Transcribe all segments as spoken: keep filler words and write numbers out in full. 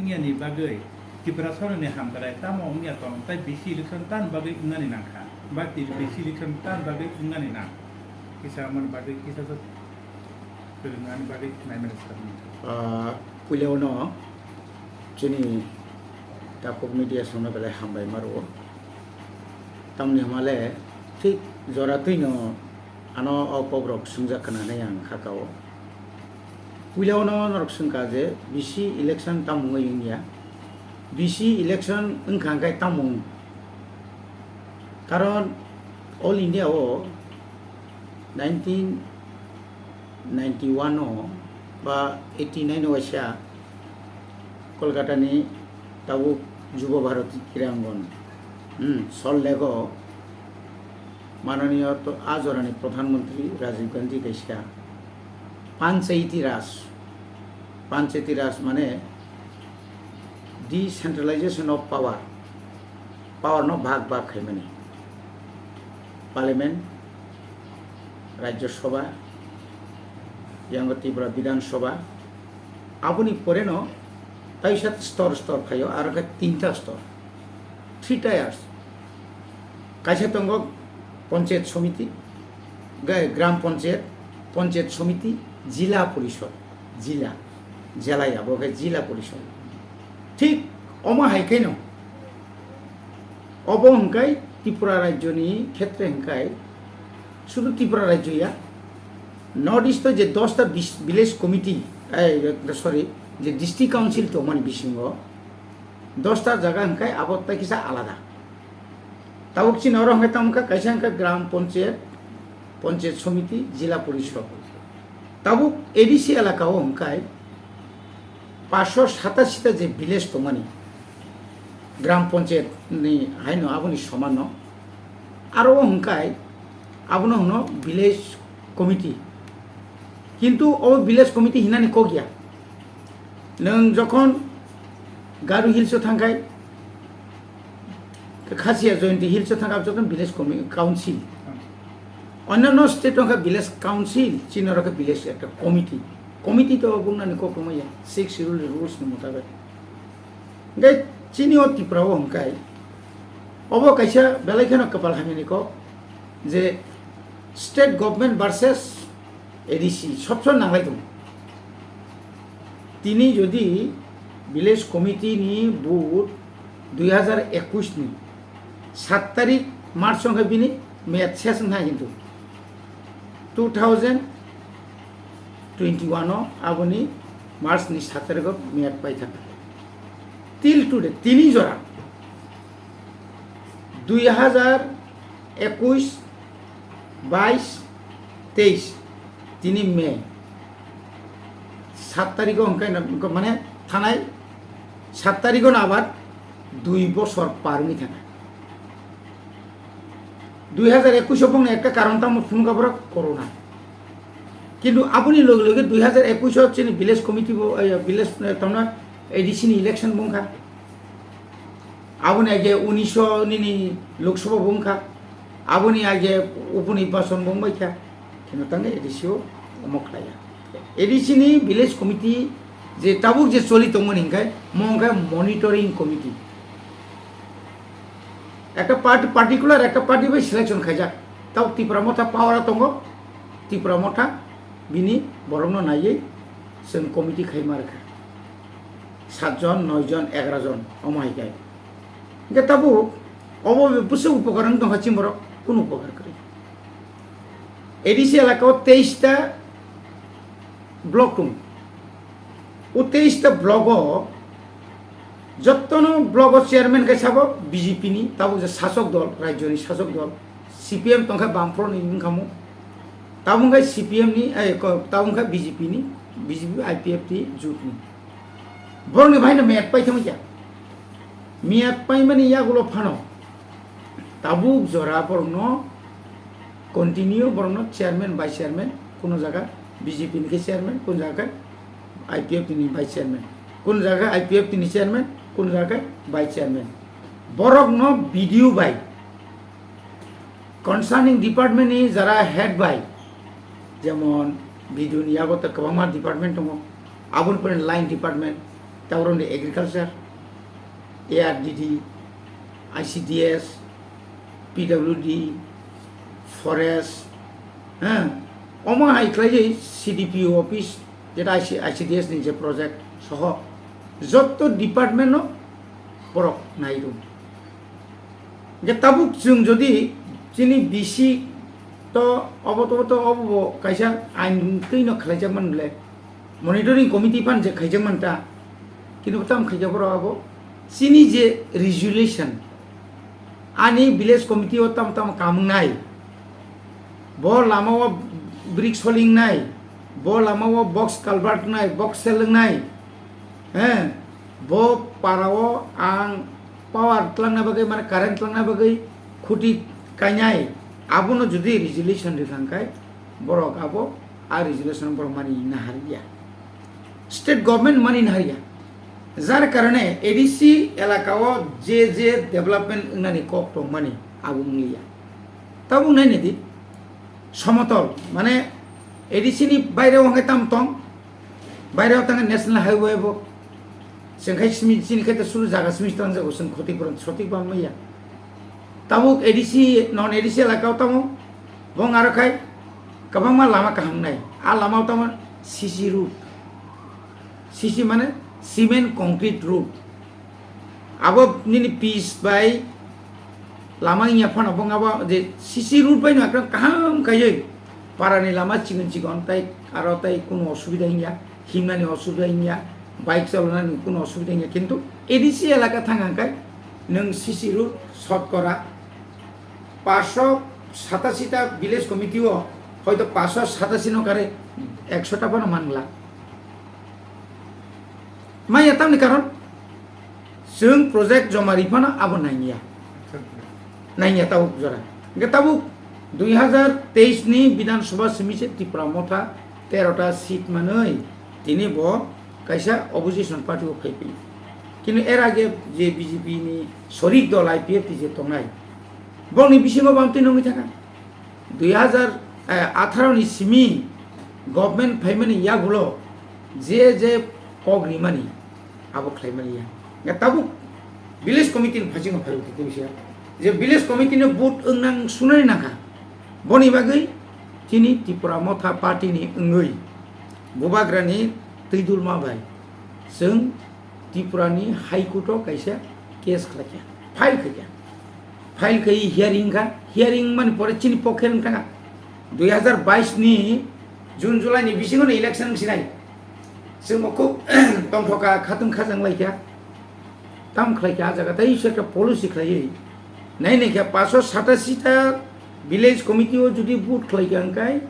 Wngya ni bagwi Tiprasaroni hamkrai tamo wngya tong, tai bisi election tan bagwi wngnani nangkha, ba ti bisi election tan bagwi wngnani nang, kisa amoni bagwi kisa so kwrwngnani bagwi naimani sakni. Ah, puilao no chini takhuk media songno belai hambai ma rwo. Tamni hwnmale thik jora twino ano o kokrok swngjak khna hinwi ang kha kao. Puilao no norok swngkha je bisi election tamo wngwi wngya, bisi election wngkha hwnkhe tamo wng. Karon All India o nineteen ninety one o ba eighty nine o waisa Kolkata ni tabuk Jubo Bharati Kriya Angon, hmm, Salt Lake o mananiyo to a jorani Pradhan Mantri Rajiv Gandhi kaisa Panchayati Raj, Panchayati Raj mane decentralization of power, power no bhag bhag khaimani, Parliament, Rajya Sabha, yang Tripura Bidhan Sabha, aboni pore no taisa stor stor phaio, aro khe tinta stor, three tiers. Kaisa tongo Panchayat Samiti, ga-, Gram Panchayat, Panchayat Samiti, Jila Porishad, Jila, Jela ya, bo khe Jila Porishad. Thik omo hai khe no, obo hwnkhe Tripura rajyoni khetre hwnkhe sudu Tripura rajyo ya, North East o je dosta bis-, village committee, eh, sorry, je district council tongmani bisingo dosta jaga hwnkhe abo tai kisa alada. Tabuk chini oro hwnkhe tamo wngkha kaisa hwnkhe Gram Panchayat, Panchayat Samiti, Jila Porishad. Tabuk A D C elaka o hwnkhe paanch sho satasi ta je village tongmani, Gram Panchayat ni haino aboni soman no. Aro o hwnkhe abono hwno village committee. Kintu o village committee hinani kok ya. Nwng jokhon Garo Hills o thangkhai, Khasiya Jayanti Hills o thangkhai jokhon village commi-, council. Onnanno state o khe village council, chini oro khe village ekta committee. Committee to bungnani kok tongma ya, Sixth Schedule rules ni mutabek. Hwnkhe chini o Tripura o hwnkhe obo kaisa belai kheno kwpal hamyani kok je state government versus A D C sobsomoi nanglai tongo. Tini jodi village committee ni vote dui hajar ekush ni sat tarik March wngkha bini meyad ses wngkha kintu two thousand twenty one o aboni March ni sat tarik o meyad pai thangkha. Till today tini jora dui hajar ekush, bais, teis, tini May sat tarikh o hwnkhe na, mane thanai sat tarikh o no abar dui bosor par wngwi thangkha. Dui hajar ekush o bongni ekta karon tamo phunukha borok corona. Kintu aboni loge loge dui hajar ekush o chini village committee bo, eh, village, eh, tamna A D C ni election bongkha. Aboni age unisho nini Lok Sabha bo wngkha, aboni age uponirbachon bo wngbaikha, kheno tangwi A D C o omo khlaiya. A D C ni village committee je tabuk je choli tongmani hwnkhe, mo hwnkhe monitoring committee. Ekta part-, particular ekta party bai selection khaijak. Tabuk Tipra Motha power o tongo, Tipra Motha bini borokno naiwi chwng committee khaima rwkha. Sat jon, noi jon, egaroh jon, omo hai khe. Hingke tabuk obo bwswk upokar wng tongkha chini borok, kunu upokar kwrwi. A D C elaka o teis ta block tongo. O teis ta block o jottono block o chairman khe sabo B J P ni, tabuk je sasok dol, rajyoni sasok dol, C P M tongkha, Bamfront ni wngkha mo. Tabuk khe C P M ni, eh, ko-, tabuk khe B J P ni, B J P I P F T jut ni. Borokni bahaino meyad pai thangma kya? Meyad paimani yagulo phano tabuk jora borokno continue borokno chairman, vice chairman, kuno jaga B J P ni khe chairman, kuno jaga khe I P F T ni vice chairman, kuno jaga khe I P F T ni chairman, kuno jaga khe vice chairman. Borokno B D O bai concerning department ni jara head bai, jemon B D O ni yago to kwbangma department tongo, aboni pore line department, Tauroni agriculture, A R D D, I C D S, P W D, forest, ha, omo hai khlai C D P O office, jeta I C, I C D S ni je project soho jotto department no borok nai rw. Hingke tabuk chwng jodi chini B C to obo to, to obo bo kaisa ain twi no khlaijak man bole, monitoring committee phan je khaijak man ta, kintu tam khaijak borok abo chini je resolution, ani village committee o tam tam kam wngnai, bo lama o brick soling nai, bo lama o box culvert nai, box sel wngnai, he, bo para o ang power tlangna bagwi, mane current tlangna bagwi khuti kainai, abono jodi resolution rikha hwnkhe borok abo a resolution borok mani naharya, state government mani naharya. Jar karone A D C elaka o je je development wngnani kok tongmani abo wngliya. Tabuk nainidi, somotol, mane A D C ni baire o hwnkhe tam tong, baire o tangkhe national highway bo, chwng khai simi, chini khai to suru jaga simi tang jago, chwng khoti purun sotik bang maya. Tabuk A D C, non A D C elaka o tamo, bong aro khai kwbangma lama kaham nai, a lama o tamo C C road, C C mane cement concrete road. Abo nini pitch bai lama wngya phano, bo abo je C C road bai no ekdom kaham kaiwi parani lama chigon chigon, tai aro tai kuno osubida wngya, himnani osubida wngya, bike chalonani kuno osubida wngya, kintu A D C elaka thang hwnkhe nwng C C road sotkora paanch sho satasi ta village committee o hoito paanch sho satasi no kare ekso ta phano manla. Maya tamni karon chwng project joma ri phano abo nangya. Nangya tabuk jora. Hingke tabuk dui hazar teis ni Bidhan Sabha simi se Tipra Motha tero ta seat manwi tini bo kaisa opposition party o phai phi. Kintu er age je B J P ni sorik dol I P F T je tongnai, bongni bisingo bam twi nongwi thangkha. Dui hazar atharo ni simi government phaimani yagulo je je kok rimani abo khlaimani ya. Ya tabuk village committee ni phasingo phaibo khe tebisa je village committee no vote wngnang sunani nangkha. Boni bagwi chini Tipra Motha party ni wngwi Bubagrani twidulma bai chwng Tripura ni High Court o kaisa case khlaikha, file khaikha. File khai hearing kha, hearing mani pore chini pokhe wng thangkha. Dui hazar bais ni June July ni bisingo no election wng sinai. Chwngbo khub tongthoka khatung khajang laikha. Tam khlaikha a jaga tei se ekta policy khlaiwi. Nai naikha paanch sho satasi ta village committee o jodi vote khlaikha hwnkhe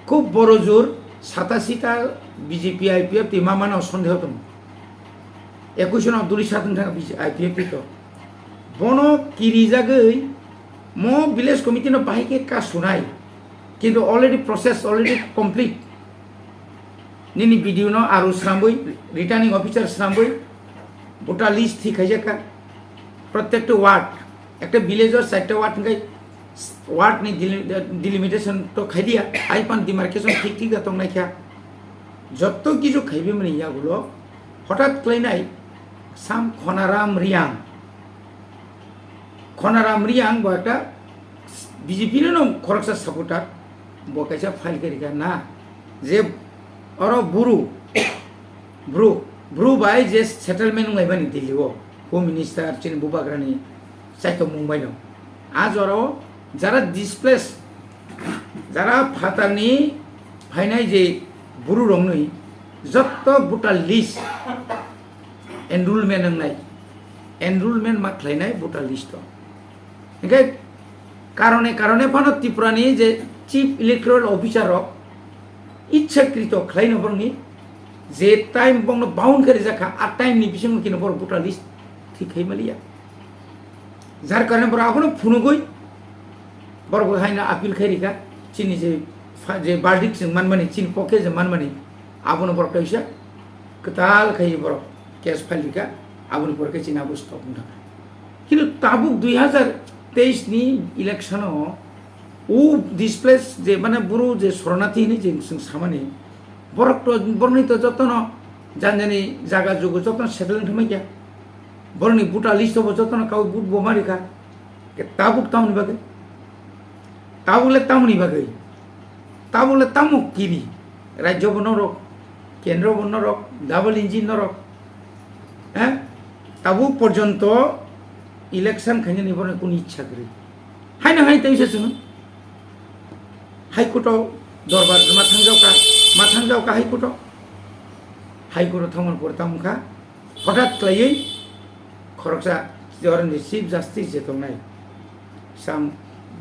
khub boro jor satasi ta B J P I P F T ma mano sondeho tongo. Ekwis no duri satwng thang I P F T to. Bono kirijagwi mo village committee no bahai khe ka sunai. Kintu already process already complete. Nini B D O no aro swnambwi, returning officer swnambwi, voter list thik khaijak kha. Protecto ward, ekta village o charta ward hwnkhe ward ni deli-, delimitation to khaidiya, hai pan demarcation thik thik da tongnai kha. Jotto kisu khaibi mani yagulo hothat khlainai sam Khonaram Riang. Khonaram Riang bo ekta B J P no khoroksa supporter, bo kaisa file khe rikha na je oro buru, bru, bru bai je settlement wnglaimani Delhi o, Home Minister chini Bubagrani chaitomung bai no. A jora o jara displace, jara phatarni phainai je buru rokni jotto voter list enrollment wngnai, enrollment ma khlainai voter list o. Hingke karone karone phano Tripura ni je Chief Electoral Officer rok ichhakrito khlaino borokni je time bongno bound khe rijak kha, a time ni bisingo kino borok voter list thik khai maliya. Jar karone borok abono phunugwi borok bo haino appeal khai rikha, chini je fa-, je verdict chwng manmani, chini pokhe je manmani, abono borok kaisa kwtal khai borok case file rikha, aboni pore khe chini abo stop wngkha. Kintu tabuk dui hazar teis ni election o o displace je mane buru je sornathi hinwi je chwng samani, borok to, borokni to jotono Jani jani jaga jugo jotono settle wngthangma kya. Borokni voter list o bo jotono kau vote bo ma rikha. Ke tabuk tamoni bagwi? Tabuk le tamoni bagwi? Tabuk le tamo kiri? Rajyo bo norok, kendro bo norok, double engine norok. Eh? Tabuk porjonto election khainani borokni kunu ichha kwrwi. Haino hai tei se chwng High Court o dorbar ma thangjaokha, ma thangjaokha High Court o. High Court o thangmani pore tamo wngkha, hothat khlaiwi khoroksa je oroni Chief Justice je tongnai, sam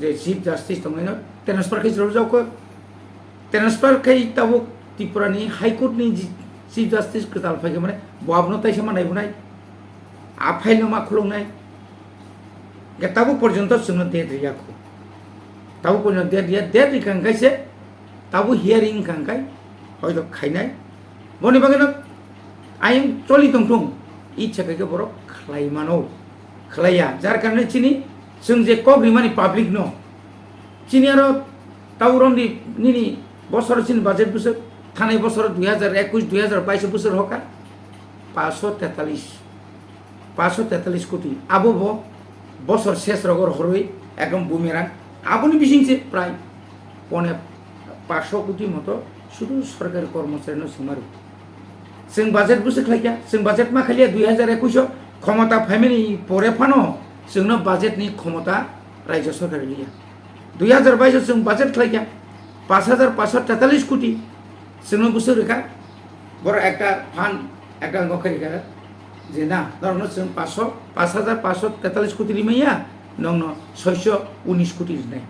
je Chief Justice tongnaino transfer khai chwrajaokha. Transfer khai tabuk Tripura ni High Court ni ji-, Chief Justice kwtal phaikha, mane bo abono taisa ma naibunai, a file no ma khuluknai. Hwnkhe tabuk porjonto chwngno date riyakho. Tabuk porjonto date riya, date rikha hwnkhe se tabuk hearing wngkha hwnkhe hoito khainai. Boni bagwino ayang choli tongthung, ichha khaikhe borok khlai mano, khlaiya. Jar karone chini chwng je kok rimani public no, chini aro tabuk romdi nini bosoro chini budget bwswk, thanai bosoro dui hazar ekush dui hazar bais bwswk hoka paanch sho tetalis. Paanch sho tetalis koti, abo bo bosor ses rogo rohorwi ekdom bumerang. Aboni bising se prai pone paanch sho koti moto sudu sorkari kormochari no sengmaru. Chwng budget bwswk khlaikha, chwng budget ma khailia dui hazar ekush o khomota phaimani pore phano chwngno budget ni khomota rajya sorkar liya. Dui hazar bais o chwng budget khlaikha paanch hazar paanch sho tetalis koti chwngno bwswk rikha. Borok ekta fund, ekta wngkha khe rikha je na, norokno chwng paanch sho, paanch hazar paanch sho tetalis koti rimaya, nokno soi sho unis koti rinai.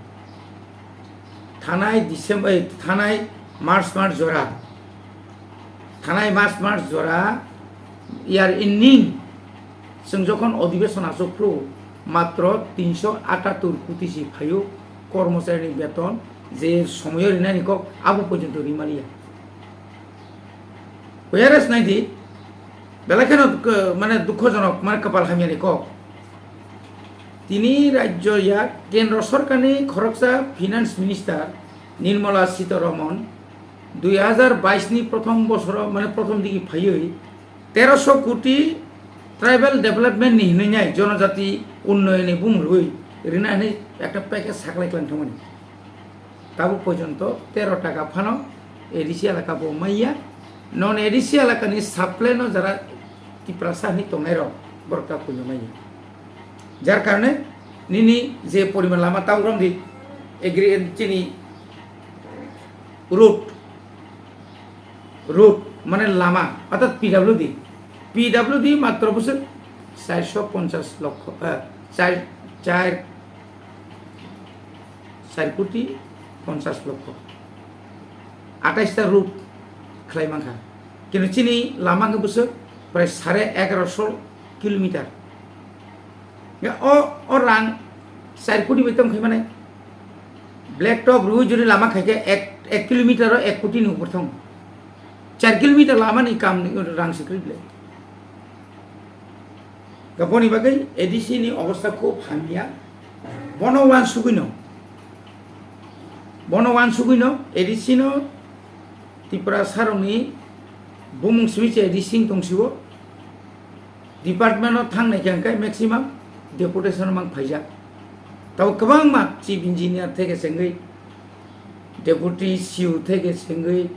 Thanai December, eh, thanai March, March jora, thanai March, March jora, year ending, chwng jokhon odhibeson achuk phuru, matro tinsho atattor koti si phaio, kormocharini beton je somoyo rinani kok, abo porjonto rimaliya. Whereas naidi, belai kheno, eh, mane dukhojonok, mane kapal hamyani kok. Tini rajyo ya kendro sorkarni khoroksa finance minister Nirmala Sitharaman dui hazar bais ni prothom bosoro, mane prothom digi phaiwi terosho koti tribal development ni hinwi nai jonojati unnoyoni bumung rwui rina hinwi ekta package saklai klang thangmani. Tabuk porjonto tero taka phano A D C elaka bo maiya, non A D C elaka ni supply no jara Tiprasa hinwi tongnai rok borok ta kuino maiya. Jar karone nini je poriman lama tabuk romdi agri chini road, road mane lama, orthat P W D, P W D matro bwswk char sho ponchas lokho, eh, char, char, char koti ponchas lokho, atais ta road khlai mankha, kintu chini lama wngkha bwswk prai sare egaroso kilometer. Ya, o, o rang char koti bai tong khai mane. Black top rwi juri lama khai khe ek, ek kilometer o ek koti ni upor thong. Char kilometer lama ni kam ni rang sikri ble. Gaboni bagwi A D C ni obostha khub hamya. Bono wan sugino. Bono wan sugino A D C no Tripura saroni bumung simi che A D C tong sibo. Department o thang nai khe hwnkhe maximum deputation mang phaijak. Tabo kwbangma chief engineer theke chengwi, deputy C E O theke chengwi,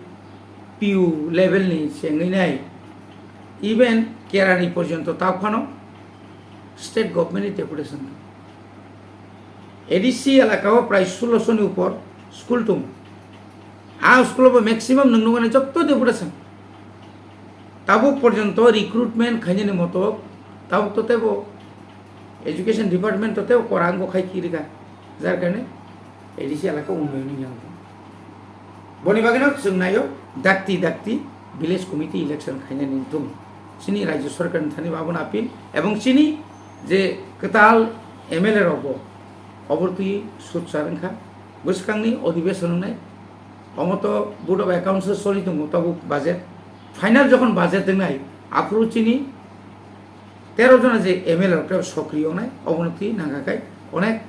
P U level ni chengwi nai, even kerani porjonto ta phano state government ni deputation. A D C elaka o prai sulosho ni upor school tongo. A school o bo maximum nwng nukmani jotto deputation. Tabuk porjonto recruitment khainani moto tabuk to tebo education department to tebo korang bo khai kirika. Jar karone A D C elaka unnoyon wngya wngkha. Boni bagwino chwng naio dakti dakti village committee election khainani wngthung. Chini rajya sarkarni thani bo abono appeal ebong chini je kwtal M L A rokbo obortwi sutchar wngkha. Bwskangni odhibeson wngnai, omo to Board of Accounts o choli tongo tabuk budget. Final jokhon budget wngnai, aphuru chini tero jona je M L A rok tei sokriyo wngnai, obono twi nangkha khai onek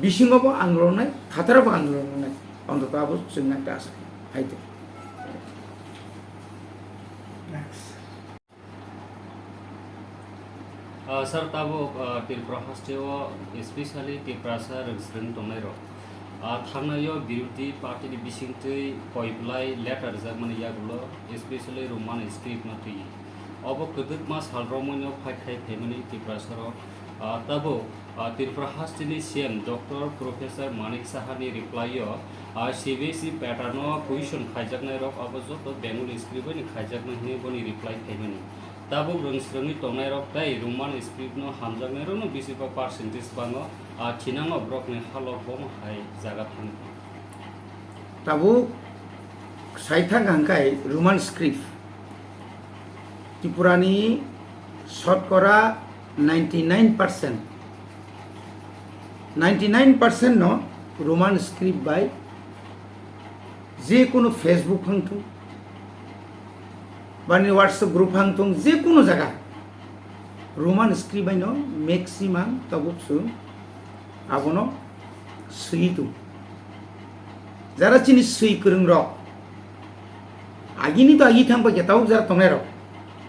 bisingo bo andolon wngnai, phataro bo andolon wngnai, ontoto abo chwng nang ta asa hai tong. Next. Ah, sir, tabuk, ah, Tripura haste o, especially Tiprasa rwngsrwng tongnai rok, ah, thangnai o birodhi party ni bisingtwi koi belai letter rijak mani yagulo, especially Roman script no twi. Obo kwdwkma sal romwi no fight khai phaimani Tiprasa rok, ah, tabuk, ah, Tripura haste ni C M Doctor Professor Manik Saha ni reply o, ah, C B S E pattern o question khaijaknai rok obo joto Bengali script bai ni khaijaknai hinwi boni reply phaimani. Tabuk rwngsrwngwi tongnairok tei Roman script no hamjaknairokno bisi ba percentage bango, ah, thinango borokni halok bomo hai jaga thangkha. Tabuk saithang hangkai Roman script Tripurani shotkora ninety nine percent, ninety nine percent no Roman script bai je kunu Facebook phang thung, bani WhatsApp group phang thung, je kunu jaga Roman script bai no maximum tabuk chwng abono swi thung. Jara chini swi kwrwng rok, agini to agi thang paikha tabuk jara tongnai rok,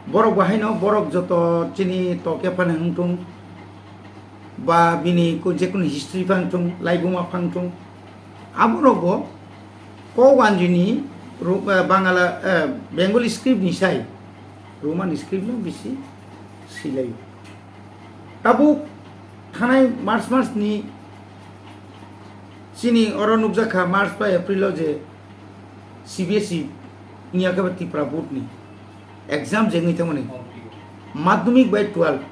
borok bo haino borok joto chini tokya phano hung thung, ba bini ko-, je kunu history phang thung, laibuma phang thung, aborok bo kok wanjini ro-, eh, Bangala, eh, Bengali script ni sai Roman script no bisi silaio. Tabuk thanai March mas ni chini oro nukjakha, March ba April o je C B S E wngya khe ba Tripura board ni exam je wngwi thangmani, madhyamik bai twelve,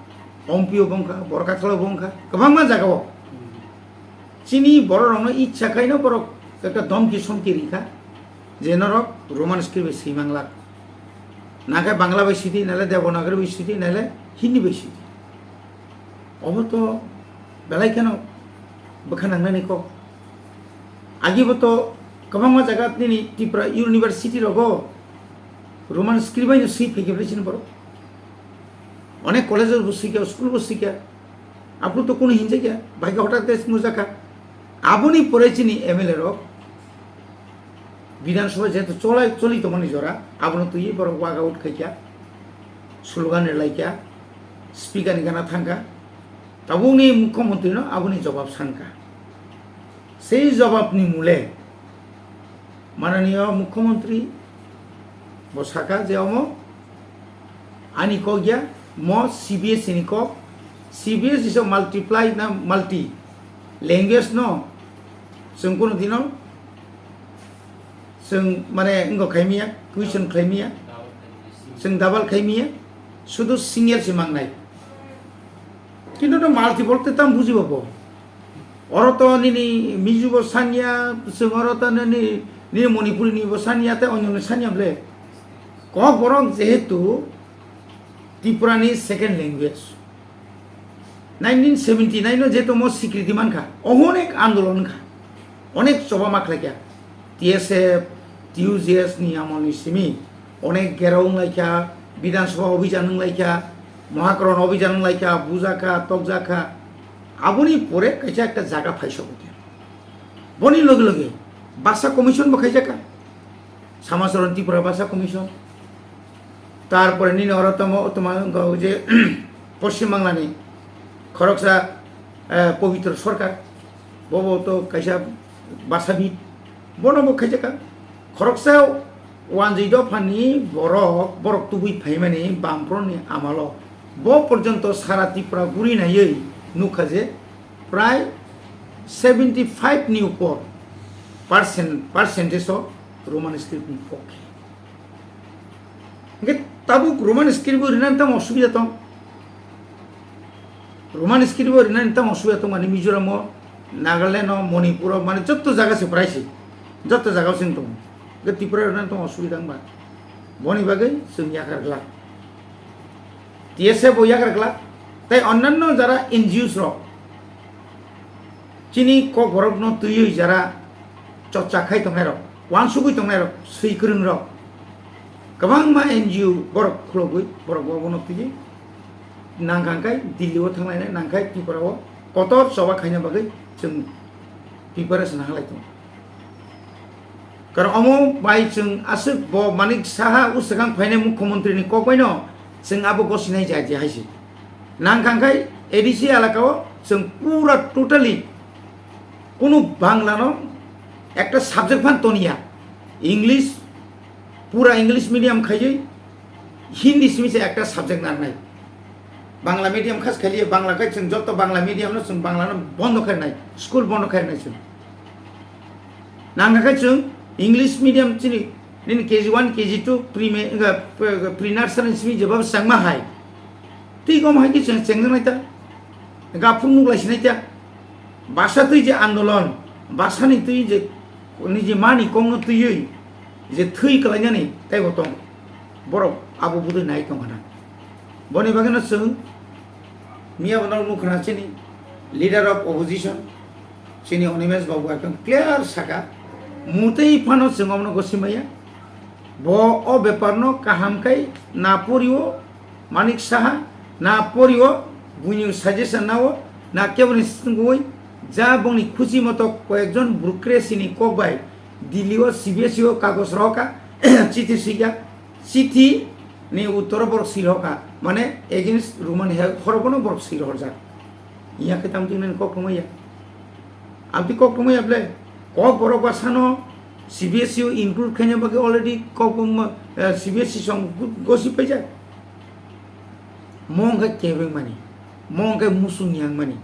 Ompi o bo wngkha, Borkathal o bo wngkha, kwbangma jaga o. Chini borok rokno icha khaino borok ekta domki somki rikha je norok Roman script bai swi manglak. Nakhe Bangla bai sidi, nale Devanagari bai sidi, nale Hindi bai sidi. Obo to belai kheno bwkha nangnani kok. Agi bo to kwbangma jaga nini Tripura university rogo Roman script bai no swi phaikhe belai chini borok. Onek college bo swikha, school bo swikha. Aphuru to kunu hinjakya, bai khe hotat khe nukjakha. Aboni pore chini M L A rok Bidhan Sabha jehetu cholai, choli tongmani jora, abono twiwi borok walk out khaikha, slogan rwlaikha, speaker ni gana thangkha, tabukni mukhyamantri no aboni jobab sankha. Sei jobab ni mule mananiya mukhyamantri bo sakha je omo ani kok ya, mo C B S E ni kok, C B S E so multiply na multi language no chwng kunu dino chwng mane wngkha khaimiya, question khlaimiya, chwng double khaimiya, sudu single se mangnai. Kintu to multiple te tam bujibo bo. Oro to nini Mizu bo sanya, chwng oro to nini, nini Manipuri ni bo sanya, tei onyo ni sanya ble. Kokborok jehetu Tripura ni second language. Nineteen seventy nine o jehetu mo sikriti mankha, onek andolon wngkha, onek choba ma khlaikha. T S F, T U J S ni amol ni simi onek gherao wnglaikha, Bidhan Sabha obhijan wnglaikha, Mohakaran obhijan wnglaikha, bujakha, tokjakha. Aboni pore kaisa ekta jaga phaisogo khe. Boni loge loge Bhasha Commission bo khaijakha, Samacharan Tripura Bhasha Commission. Tarpore nini oro tamo, tamo wngkha o je Poschim Banglani khoroksa, eh, Pobitro Sarkar, bobo to kaisa bhashabid, bono bo khaijakha. Khoroksa wanjwi dophani borok, borok tubui phaimani Bamfront ni amalo bo porjonto sara Tripura guri naiwi nukha je prai seventy five ni upor percent, percentage o Roman script ni pokhe. Hingke tabuk Roman script bo rinani tamo osubida tong? Roman script bo rinani tamo osubida tong mani Mizoram o, Nagaland o, Manipur o, mane jotto jaga se prai se, jotto jaga o se wng tongo. Hingke Tripura rinani tamo osubida wngba? Boni bagwi chwng yakar glak. T S F bo yakar glak. Tei onnanno jara N G Os rok, chini kokborokno twiwi jara chorcha khai tongnairok, uansugwi tongnairok, swi kwrwngrok, kwbangma N G O borok khulogwi borok bo abono twiwi nangkha hwnkhe Delhi o thanglainai, nangkha Tripura o kotor choba khaina bagwi chwng preparation halai tongo. Karon omo bai chwng aswk bo Manik Saha o swkang phainai mukhyamantri ni kok bai no chwng abo gosinai jai jai hai se. Nang kha khai A D C elaka o chwng pura totally kunu Bangla no ekta subject phan toniya. English, pura English medium khaiwi Hindi simi se ekta subject nangnai. Bangla medium khas khaliya, Bangla khai chwng joto Bangla medium no chwng Bangla no bondo khainai, school bondo khainai chwng. Nang kha khai chwng English medium chini nini K G one, K G two, pre, pre nursery simi jebab changma hai. Twi gom hai khe chwng chengjaknai ta. Gaphuru nuk lai sinai ta. Basa twi je andolon, basa ni twi je niji mani kong no twiwi je thwi kwlainani tei bo tong. Borok abo budui nai tong khana. Boni bagwi no chwng miya bono nuk khana chini leader of opposition chini Animesh Babu ekdom clear saka. Mutwi phano chwng omono gosi maya. Bo o bepar no kaham khai na poriwo Manik Saha, na poriwo buini suggestion nao, na keboni sungwi ja bongni khusi moto koyekjon burukresi ni kok bai Delhi o C B S E o kagoj rohoka, chithi sika, chithi ni uttoro borok sil hoka, mane against Roman he-, horobono borok sil horjak. Iya khe tamtwi nani kok tongmaya. Amtwi kok tongmaya ble. Kok borok ba sano C B S E o include khaina bagwi already kok tongma, eh, C B S E song go-, gosi paijak. Mo wngkha kebeng mani. Mo wngkha musung yang mani.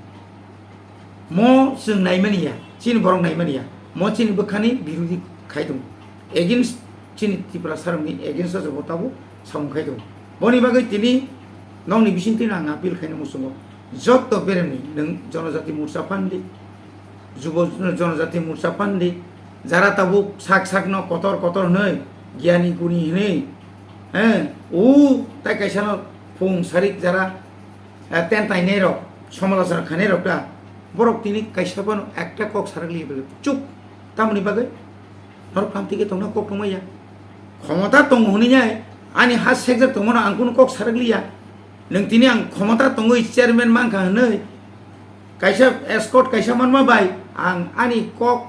Mo chwng naimani ya. Chini borok naimani ya. Mo chini bwkhani birodi khai tongo. Against chini Tiprasa rokni against o bo tabuk samung khai tongo. Boni bagwi tini nokni bisingtwi ang appeal khaina muchungo. Jotto beremni nwng Jonojati Morcha phan di, Jubo Jonojati Morcha phan di, jara tabuk sak sakno kotor kotor hwnwi, giyani guni hwnwi, he, o tai kaisano phung sarik jara, eh, ten tainai rok, somalochona khainai rok ta, borok tini kaisa phano ekta kok sarak li bele chuk, tamoni bagwi? Norok phamtwi khe tongna kok tongmaya. Khomota tongo hwnwi nai ani ha sekjak tongmano ang kunu kok sarak liya. Nwng tini ang khomota tongwi chairman mankha hwnwi kaisa escort kaisa manma bai ang ani kok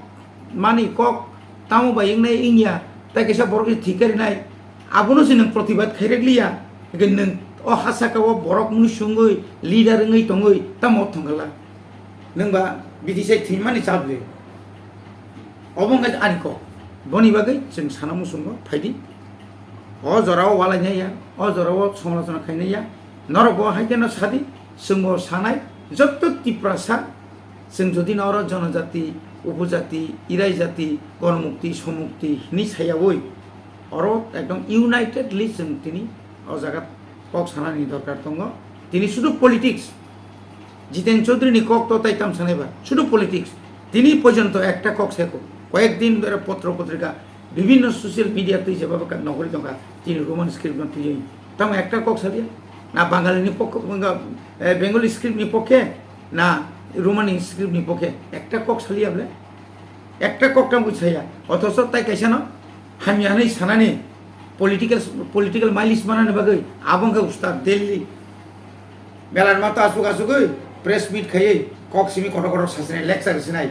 mani kok tamo bai wngnai wngya tai kaisa borok ni thik karinai abono se nwng protibad khairek liya. Hwnkhe nwng o ha saka o borok mwnwi sungwi leader wngwi tongwi tamo thwngkhala nwng ba B T C thwimani chap le. Obo wngkha ani kok. Boni bagwi chwng sana muchungo phaidi. O jorao walainai ya, o jorao somalochona khainai ya. Norok bo hai kheno sadi, chwng bo sanai, jotto Tiprasa, chwng jodi no oro jonojati, upojati, irai jati, gonomukti, somukti hinwi sayawi, oro ekdom unitedly chwng tini o jaga kok sanani dorkar tongo. Tini sudu politics, Jiten Chaudhary ni kok to tai tam sanai ba, sudu politics. Tini porjonto ekta kok seko, koyek din dhore potro potrika, bibhinno social media twi jeba bwkha nogori tongkha, tini Roman script no twiwi. Tamo ekta kok salia, na Bangali ni pokhe, Bengali script ni pokhe, na Romani script ni pokhe, ekta kok salia bole. Ekta kok tamo saya, othocho tai kaisa no hamya hwnwi sanani political, political mileage manani bagwi abo wngkha ustad Delhi. Belar mato asuk asugwi press meet khaiwi kok simi kotor kotor sasnai lecture sinai.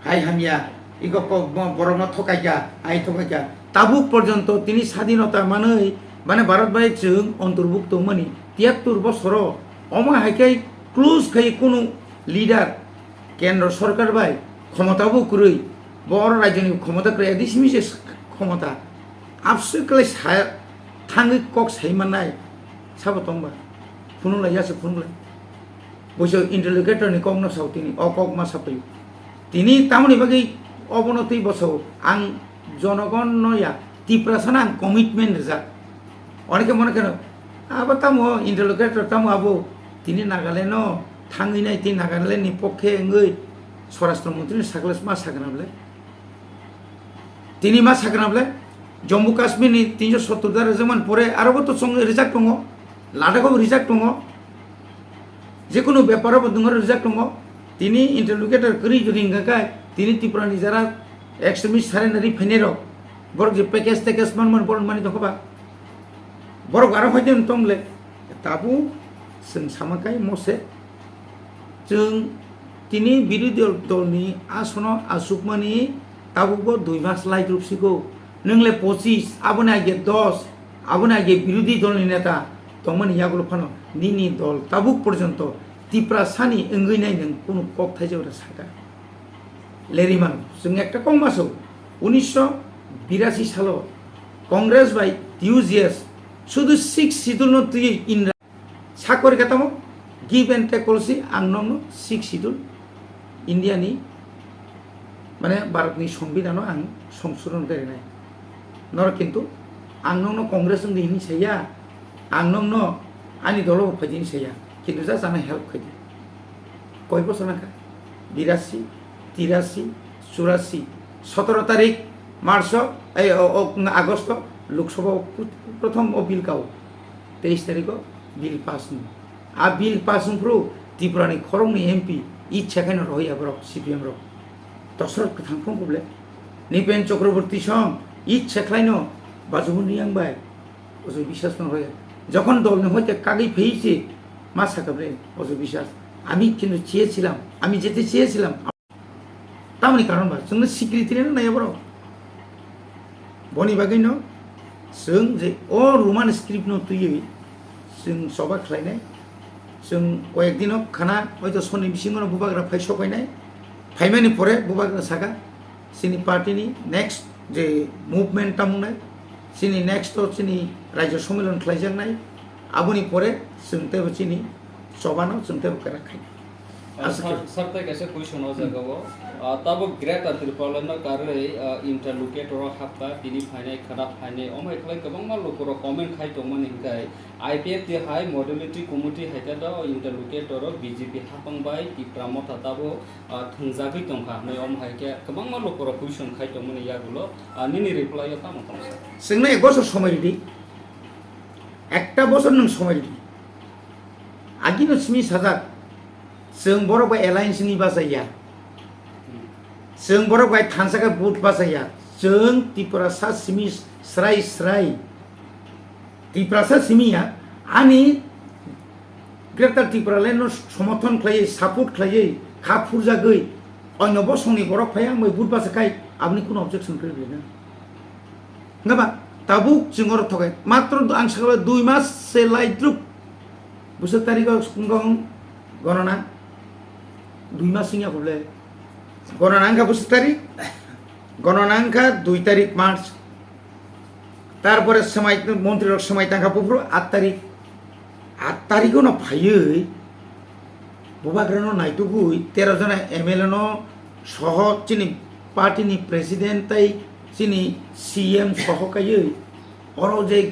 Hai hamya, iko kok bo-, borokno thokaikha, ai thokaikha. Tabuk porjonto tini sadinota manwi, mane Bharat bai chwng ontorbukto wngmani tiyattur bosoro, omo hai khe close khai kunu leader, Kendro sorkar bai khomota bo kwrwi, bo oro rajyoni khomota kwrwi, A D C ni se khomota. Abswk kwlai sa thangwi kok sai mannai sabo tongba. Phunuk lai, ya se phunuk lai. Boiso interlocutor ni kok no sao tini, o kok ma sapri. Tini tamoni bagwi obono twi bosao ang jonogon no ya, Tiprasa no ang commitment rijak. Onekhe mone kheno, abo tamo interlocutor tamo abo tini Nagaland no thangwi nai, tini Nagaland ni pokhe wngwi Swarashtra Montri ni sakle ma sakna bole. Tini ma sakna bole, Jammu Kashmir ni tinso sottor da rwjakmani pore aro bo to chwng rijak tongo, Ladakh bo rijak tongo. Jekunu bepar o bo dungo rijak tongo. Tini interlocutor kwrwi jodi hwnkha khe, tini Tripura ni jara extremist surrender ri phainai rok, borok je package tackage man man borok mani tongkha ba, borok aro hoite tong le, tabuk chwng sama kai mose, chwng tini birodhi dol, dol ni asono achukmani tabuk bo dui mas lai rupsiko, nwng le pochis, aboni age dos, aboni age birodhi dol ni neta tongmani yagulo phano Nini dol tabuk porjonto Tiprasani wngwi nai nwng kunu kok thaijak da saka. Lerima no chwng ekta kok maso unisho birasi salo Congress bai T U G S sudu six schedule no twiwi Indra sakori kha tamo give and take policy ang nokno six schedule India ni mane Bharat ni Songbidan no ang songsodon kharinai. Norok kintu ang nokno Congress wngdi hinwi saya, ang nokno ani dolo bo phaidi hinwi saya, kintu just ano help khaidi. Koi bosor nangkha? Birasi, tirasi, churasi, sotoro tarik March o, ei, o, o, August o Lok Sabha o pr-, prothom o bill kao, teis tarik o bill pass wng. A bill pass wngphru Tripura ni khoroknwi M P ichha khaino rohoi ya borok C P M rok. Tosrot kwthang phung kuble. Nipen Chakraborty song ichha khlaino Bajubun Riyang bai. Ojo biswas no roya. Jokhon dol ni hoite kagwi phai se ma sakha bre Ojo biswas. আমি কিন্তু চেয়েছিলাম, আমি যেতে চেয়েছিলাম. Tamoni karon ba chwngno secretary no naiya borok. Boni bagwi no chwng je o Roman script no twiwi chwng choba khlainai. Chwng koyek dino khana hoito sonni bisingo no bubagra phai sokainai. Phaimani pore bubagra saka chini party ni next je movement tamungnai, chini next to chini rajya somilan khlaijaknai, aboni pore chwng teibo chini chobano chwng teibo kwrak khai. Ah, Asa sar, khe. Sar, tai kaisa question o jaga o. Ah, tabuk Greater Tipraland no karwi, ah, interlocutor o hapkha, tini phainai, khana phainai, omo hai khlai kwbangma lukurok comment khai tongmani hwnkhe I P F T hai modality committee hai khe do interlocutor o B J P hapang bai Tipra Motha tabuk, ah, thwngjagwi tongkha hinwi omo hai khe kwbangma lukurok question khai tongmani yagulo, ah, nini reply o tamo tong sa? Chwngno ek bosor somoi ridi, ekta bosor nwng somoi ridi. Agino simi sajak, chwng borok bai alliance ni bachaya. Chwng borok bai thansa khe vote bachaya. Chwng Tiprasa simi srai srai. Tiprasa simi ya, ani Greater Tipraland no somorthon khlaiwi, support khlaiwi, kha phurjagwi, onyo bosongni borok phai ang bai vote bachakhai, aboni kuno objection kwrwi na. Hwnba tabuk chwng oro thokai. Matro do-, ang sakha dui mas se lai druk. Bwswk tarik o wngkha gonona? Dui mas wngya kho ble. Gonona wngkha bwswk tarik? Gonona wngkha dui tarik March. Tarpore swmai, montri rok swmai tangkha buphuru aat tarik. Aat tarik o no phaiwi Bubagrano naitugwi tero jona M L A no soho chini party ni president tei chini C M soho kaiwi oro je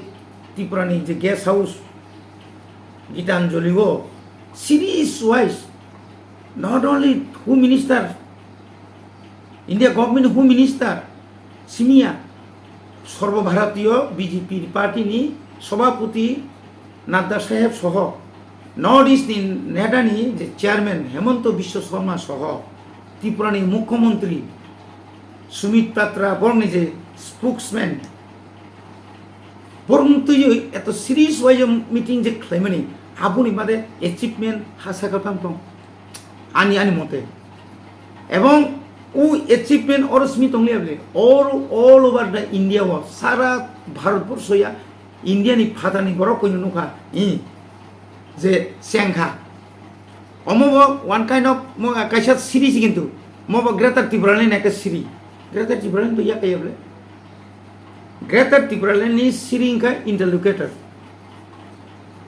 Tripura ni je guest house Gitanjali o series wise not only Home Minister, India government Home Minister simiya Sarbo Bharatiyo B J P party ni Sabhapati Nadda saheb soho North East ni neta ni je chairman Hemanta Biswa Sarma soho Tripura ni Mukhyamantri Sumit Patra borok ni je spokesman borok ni twiwi eto series wise meeting je khlaimani aboni bade achievement ha sakha tang tong ani ani mote ebong o achievement oro simi tong liya bole all, all over the India o sara Bharat borso ya India ni phatar ni borok koino nukha, i, je chengkha. Omo bo one kind of mo kaisa series kintu. Mo bo Greater Tipraland ni ekta series. Greater Tipraland to ya kaya bole. Greater Tipraland ni series wngkha interlocutor.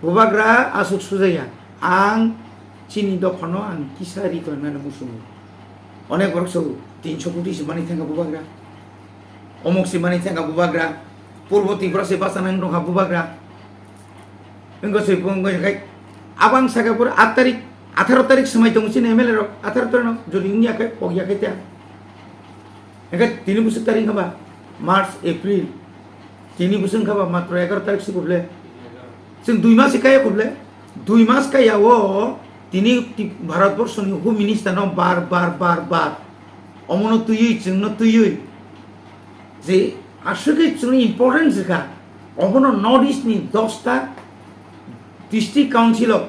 Bubagra aswk sujaya. Ang chini dophano ang kisa ri tongmani muchungo. Onek borok so tinso koti se mani thangkha bubagra. Omok se mani thangkha bubagra. Purbo Tripura se basa nang tongkha bubagra. Wngkha se wngkha khai abang saka pura aat tarik, atharo tarik swmai tongo chini M L A rok. Atharo tarik no jodi wngya khai pokya khai ta. Hingke tini bwswk tarik wngkha ba March, April. Tini bwswk wngkha ba matro egaroh tarik se kuble. Chwng dui mas se kaya kuble. Dui mas kaya o tini ti-, Bharat borso ni Home Minister no bar, bar, bar, bar. Omono twiwi, chwngno twiwi. Je aswkhe chwngno important se kha. Obono North East ni dosta district council o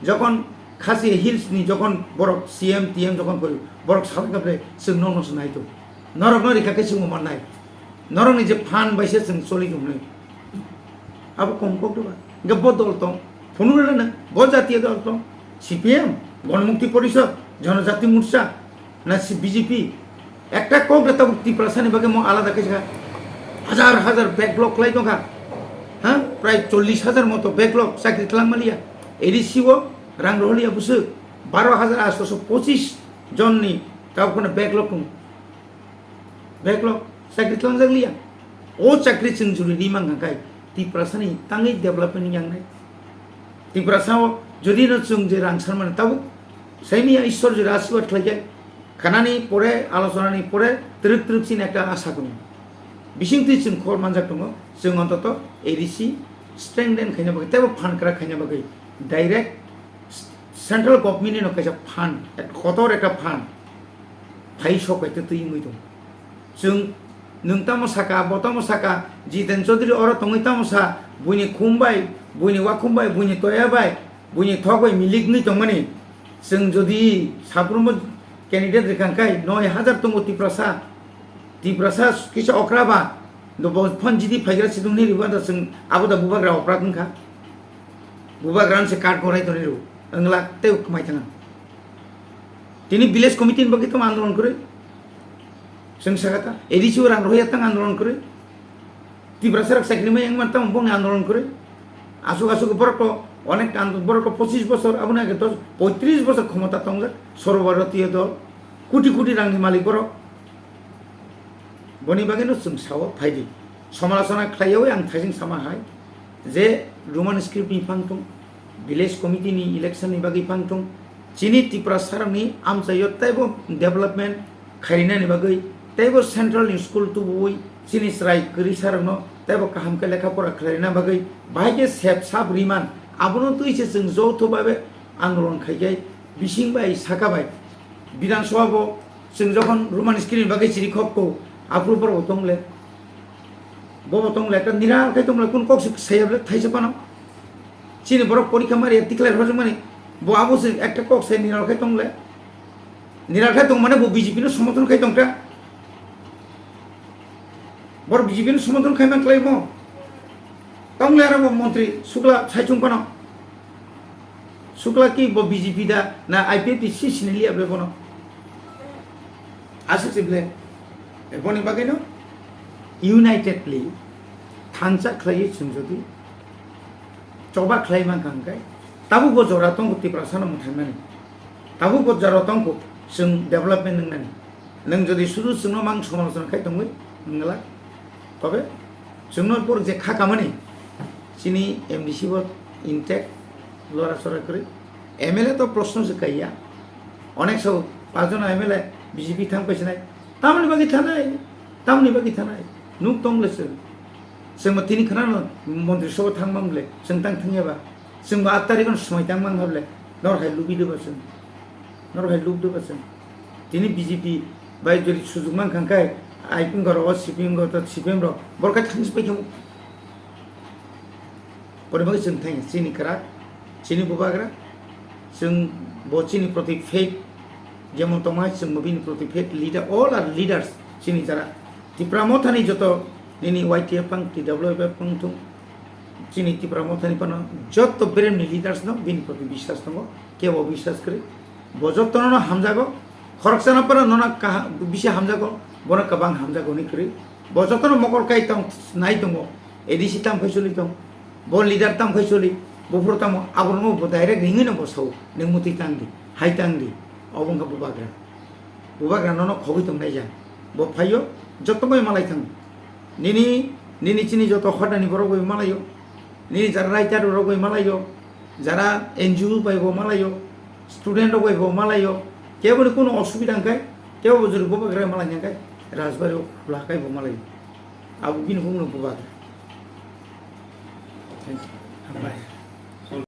jokhon Khasi Hills ni jokhon borok C M T M jokhon kori, borok salai kha ble chwng nokno se nai tongo. Norokno rikha khe chwngbo mannai. Norokni je phan bai se chwng choli tongnai. Abo kom kok doba. Hingke bo dol tong. Phunukna nang, bo jatiya dol tong, C P M, Ganamukti Porishod, Janajati Morcha, na si B J P, ekta kok da tabuk Tiprasani bagwi mo alada khe sakha. Hajar hajar backlog khlai tongkha. Ha? Prai chollish hajar moto backlog chakri tlang maliya. A D C o rang rohliya bwswk baro hajar aatso pochis jonni tabuk phano backlog tongo. Backlog chakri tlangjak liya. O chakri chwng juri ri mankha khai Tiprasani tangwi development yangnai. Tiprasa o jodi no chwng je rang sanmani tabuk saimiya Ishwar juri asirwad khlai khe khanani pore alochonani pore twrwk twrwk chini ekta asa tongo. Bisingtwi chwng khobor manjak tongo, chwng ontoto A D C strengthen khaina bagwi teibo phan kwrak khaina bagwi direct central government ni no kaisa fund, kotor ekta fund phai sok bai twi wngwi tongo. Chwng, nwng tamo saka, bo tamo saka, Jiten Chaudhary oro tongwi tamo sa, buini khum bai, buini wakhum bai, buini toya bai, buini thok bai milik wngwi tongmani. Chwng jodi sabrumbo candidate rwkha khai noi hajar tongo Tiprasa, Tiprasa kisa okra ba, do bo phone jidi phaigra sidung ni riba da chwng abo da bubagra oprad wngkha. Bubagra se card gorai toni ru, wngla tei khmai thang. Tini village committee ni bagwi tamo andolon kwrwi. Chwng sakha ta, A D C o rang rohya tang andolon kwrwi. Tiprasa rok chakri mai wngman tamo bongni andolon kwrwi. Asuk asuk borok to onek ando-, borok to pochis bosor, aboni age dos, poitris bosor khomota tongjak. Sorobharatiyo dol, koti koti rangni malik borok. Boni bagwino chwng sao phaidi. Somalochona khlaiyawi ang thaising sama hai je Roman script ni phang thung, village committee ni election ni bagwi phang thung, chini Tiprasa rokni amchaio teibo development khairina ni bagwi teibo central ni school tubuwi chini chwrai kwrwi sa rokno teibo kaham khe lekha pora khlairina bagwi bahai khe sep sap riman abono twi se chwng joto babe andolon khai khe bising bai saka bai Bidhan Sabha bo chwng jokhon Roman script ni bagwi chiri khok ko aphuru borok bo tongle. Bobo tong le, ekta niral khai tong le, kun kok se saya ble thaisa pano. Chini borok porikha mari tikhlai rojak mani. Bo abo se ekta kok se niral khai tong le. Niral khai tong mane bo B J P no somothon khai tong ta. Bor B J P no somothon khai man klai mo. Tong le aro bo montri Sukla sai chung pano. Sukla ki bo B J P da na I P F T si sinili able bono. Aswk se ble. Boni bagwi no unitedly thansa khlaiwi chwng jodi choba khlai mankha hwnkhe tabuk bo jora tongo Tiprasa no mwthangnani. Tabuk bo jora tongo chwng development wngnani. Nwng jodi sudu chwngno mang somalochona khai tongwi wngla, tobe chwngno por je kha kamani chini M D C bo intact lora sora kwrwi. M L A to proshno se kaiya. Onek so pajona M L A B J P thang paisinai. Tamoni bagwi thanai, tamoni bagwi thanai. Nuk tong le chwng. Chwngbo tini khwnano montri sobo thang mang le, chwng tang thangya ba. Chwngbo aat tarikh no swmai tang mang hable. Nor hai lubi de ba chwng. Nor hai lub de ba chwng. Tini B J P bai jodi sujuk man kha khai, I P M rok, C P M rok, C P M rok, borok khai thangsi pai khe. Boni bagwi chwng thangya, chini kwrak, chini bubagra, chwng bo chini proti faith, jemon tongmai chwng bo bini proti faith, leader, all are leaders, chini jara Tipra Mothani joto nini Y T F pang, T W F pang thung, chini Tipra Mothani pano joto bremni leaders no bini proti biswas tongo, kebo biswas kwrwi, bo jotono no hamjago, khoroksano pano nono kaha-, bisi hamjago, bono kwbang hamjago hwnwi kwrwi, bo jotono mokol kai tong, nai tongo, A D C tamo phai choli tong. Bo leader tamo khai choli, buphuru tamo, abono bo direct ringwi no bo sao, nwng mutwi tang di, hai tang di, obo wngkha bubagra. Bubagra nono khogwi tong nai ya. Bo phaio, joto bai malai thang. Nini, nini chini joto hodani borok bai malaio. Nini jara writer rok bai malaio. Jara N G O bai bo malaio. Student rok bai bo malaio. Kebo ni kuno osubida hwnkhe, kebo bo jori bubagra malai hwnkhe, rajbari o khula khai bo malaio. Abo bini bumung no bubagra. Thank you. Hambai.